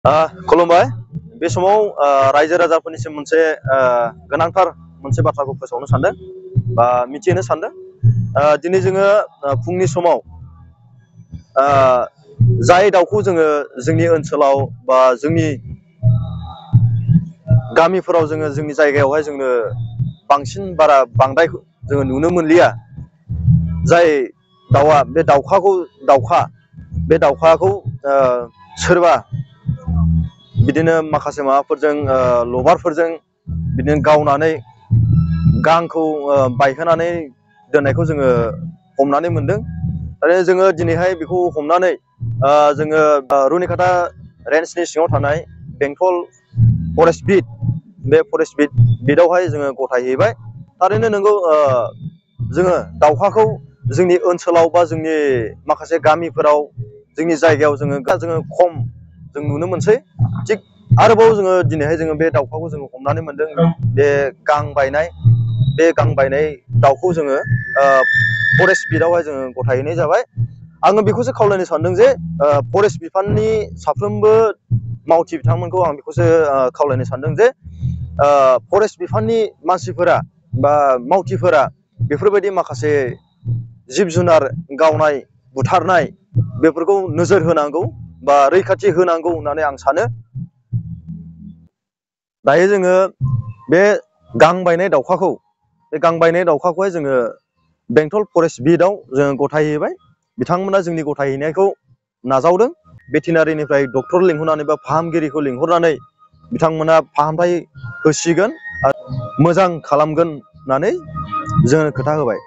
खुलुमबाय बे समाव रायजो राजाफोरनिसिम मोनसे गोनांथार मोनसे बाथ्राखौ फोसावनो सानदों बा मिथिहोनो सानदों। दिनै जोङो फुंनि समाव जाय दाउखौ जोङो जोंनि ओनसोलाव बा जोंनि गामिफोराव जोंनि जायगायावहाय जोङो बांसिन बांद्राय जोङो नुनो मोनलिया। जाय दाउआ बे बे दाउखाखौ सोरबा बिदिनो माखासे माबाफोरजों लबारफोरजों बिदिनो गावनानै गांखौ बायहोनानै दोननायखौ जोङो हमनानै मोनदों। आरो जोङो दिनैहाय बेखौ हमनानै जोङो रुनिकाटा रेन्जनि सिङाव थानाय बेंटल फरेस्ट बे फरेस्ट बिटआवहाय जोङो गथायहैबाय। थारैनो नोंगौ, जोङो दाउखाखौ जोंनि ओनसोलाव बा जोंनि माखासे गामिफोराव जोंनि जायगायाव जोङो खम जों नुनो मोनसै। थिग आरोबाव जोङो दिनैहाय बे दाउखाखौ जोङो हमनानै मोनदों। बे गां बायनाय दाउखौ जोङो फरेस्ट बिटआवहाय जोङो गथायहैनाय जाबाय। आङो बेखौसो खावलायनो सानदों जे फरेस्ट बिफाननि साफ्रोमबो मावथि बिथांमोनखौ आं बेखौसो खावलायनो सानदों जे फरेस्ट बिफाननि मानसिफोरा बा मावथिफोरा बेफोरबायदि माखासे जिब जुनार गावनाय बुथारनाय बेफोरखौ नोजोर होनांगौ बा रैखाथि होनांगौ होननानै आं सानो। दायो जोङो बे गां बायनाय दाउखाखौहाय जोङो बेंटल फरेस्ट बिटआव जोङो गथायहैबाय। बिथांमोना जोंनि गथायहैनायखौ नाजावदों। भेटेनारिनिफ्राय डक्टर लिंहरनानै बा फाहामगिरिखौ लिंहरनानै बिथांमोना फाहामथाय होसिगोन आरो मोजां खालामगोन होननानै जोङो खोथा होबाय।